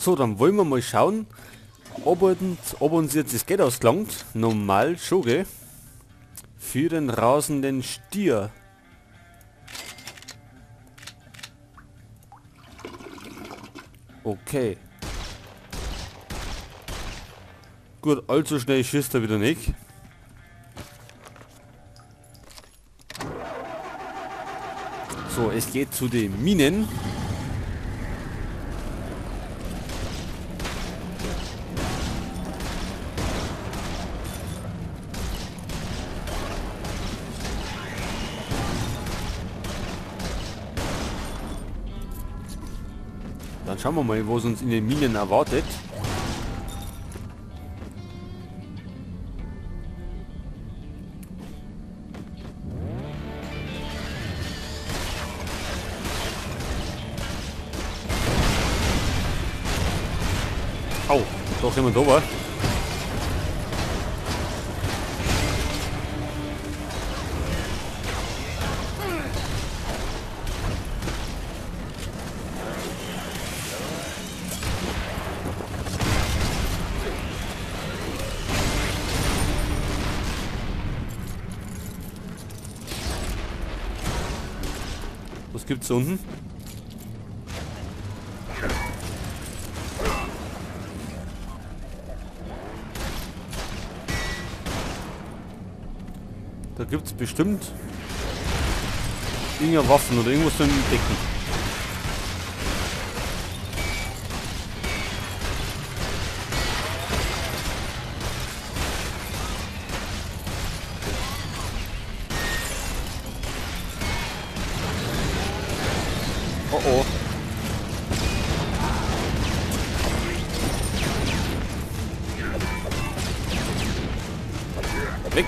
So, dann wollen wir mal schauen, ob uns jetzt das Geld ausgelangt. Normal schon, gell? Für den rasenden Stier. Okay. Gut, allzu schnell schießt er wieder nicht. So, es geht zu den Minen. Dann schauen wir mal, was uns in den Minen erwartet. Au, doch jemand da war. Was gibt's unten? Da gibt's bestimmt irgendeine Waffen oder irgendwas zum Entdecken. Oh oh. Weg.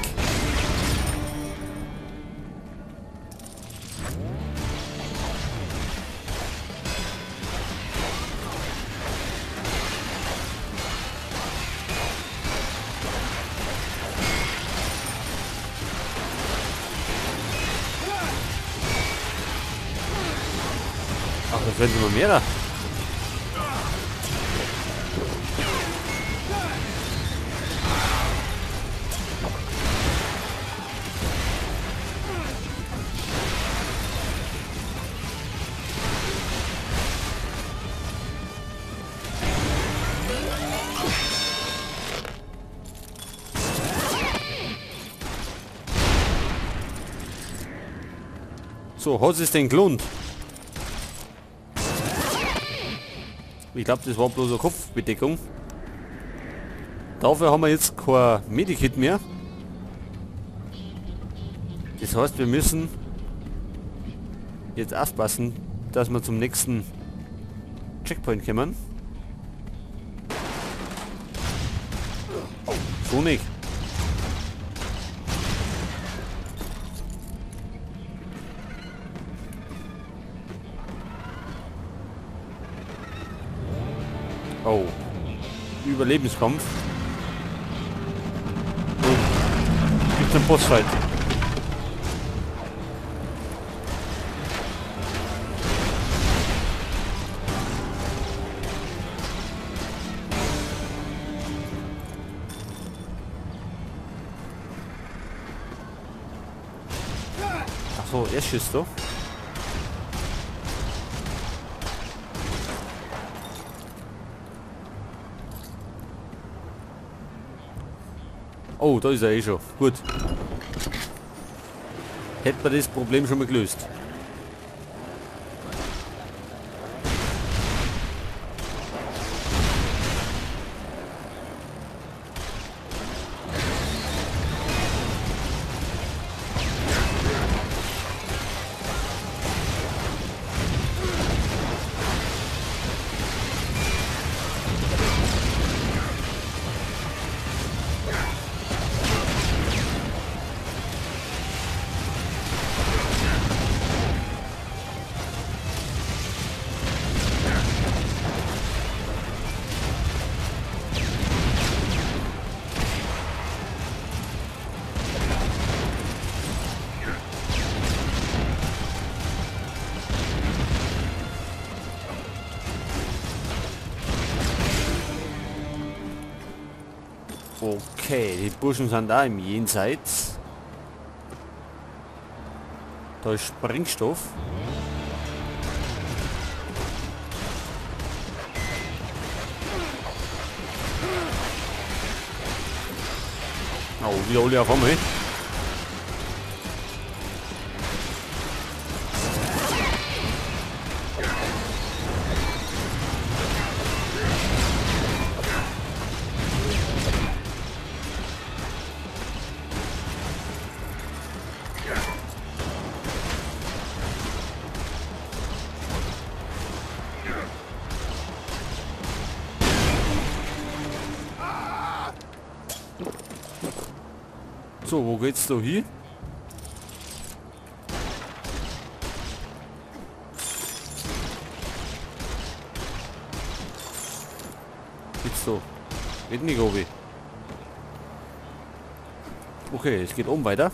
Ach, das werden immer mehr da. So, hat es denn gelohnt? Ich glaube, das war bloß eine Kopfbedeckung. Dafür haben wir jetzt kein Medikit mehr. Das heißt, wir müssen jetzt aufpassen, dass wir zum nächsten Checkpoint kommen. So nicht. Oh. Überlebenskampf. Oh. Gibt's einen Bossfight. Ach so, er schießt doch. Oh, da ist er eh schon. Gut. Hätten wir das Problem schon mal gelöst. Okay, die Burschen sind da im Jenseits. Da ist Sprengstoff. Oh, wieder alle auf einmal. So, wo geht's da hin? Geht's da? Geht nicht oben. Okay, es geht oben weiter.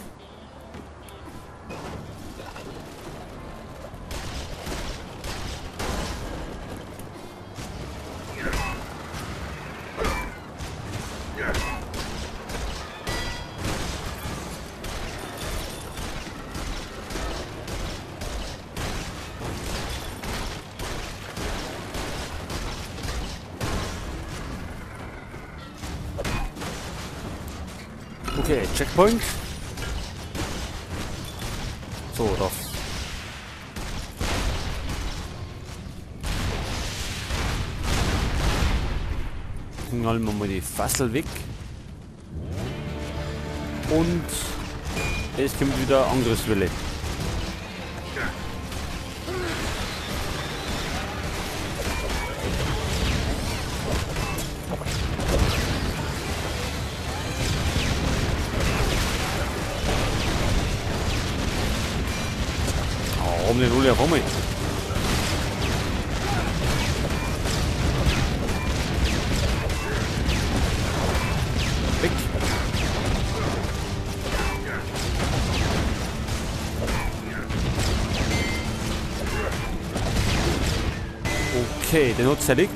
Okay, Checkpoint. So, doch. Knallen wir mal die Fassel weg. Und es kommt wieder Angriffswelle. Warum denn alle auf einmal? Weg! Okay, den hat zerlegt.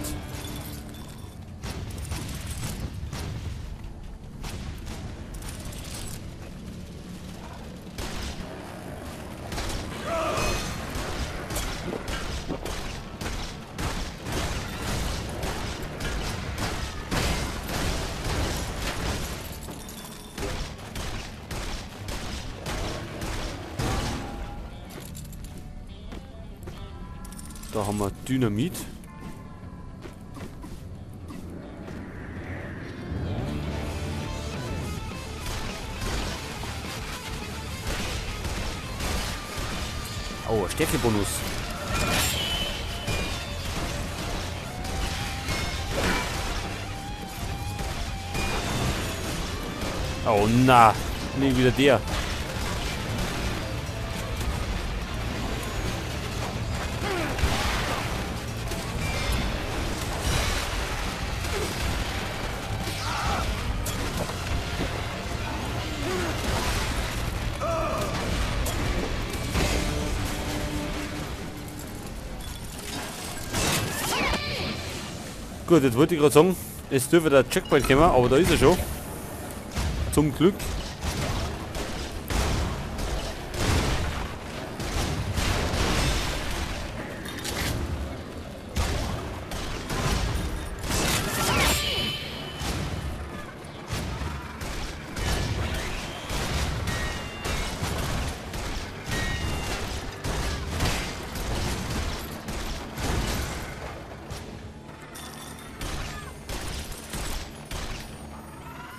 Da haben wir Dynamit. Oh, Stärkebonus. Oh na, nie wieder der. Gut, jetzt wollte ich gerade sagen, es dürfte der Checkpoint kommen, aber da ist er schon. Zum Glück.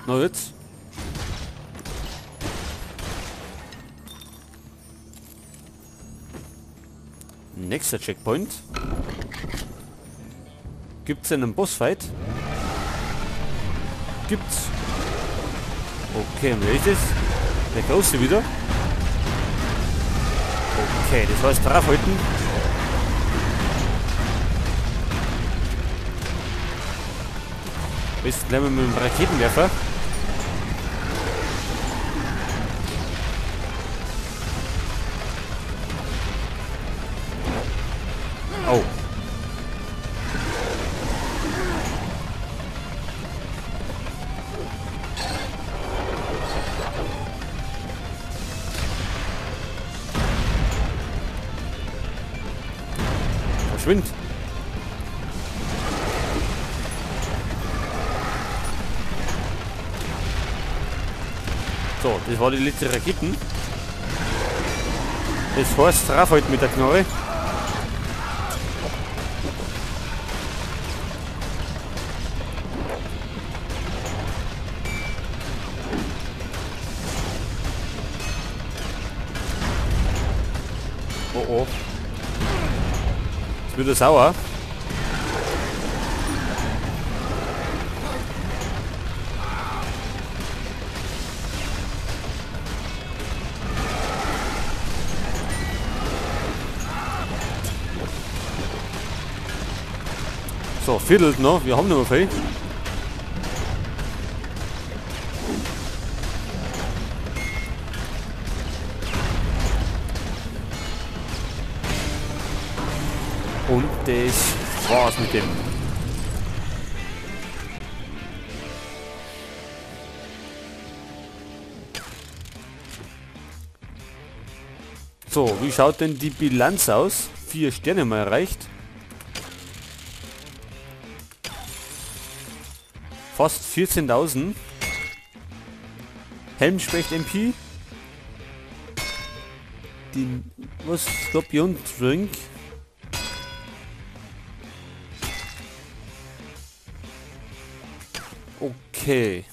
Na jetzt. Nächster Checkpoint. Gibt's denn einen Bossfight? Gibt's. Okay, und wer ist es? Der Große wieder. Okay, das heißt draufhalten. Besten gleich mal mit dem Raketenwerfer. Oh. Verschwind! So, das war die letzte Raketen. Das heißt, drauf halt mit der Knarre. Oh oh. Jetzt wird er sauer. So, Viertel noch. Wir haben noch viel. Und das war's mit dem. So, wie schaut denn die Bilanz aus? 4 Sterne mal erreicht. Fast 14.000. Helmspecht MP. Den, was? Skorpion Drink. Okay.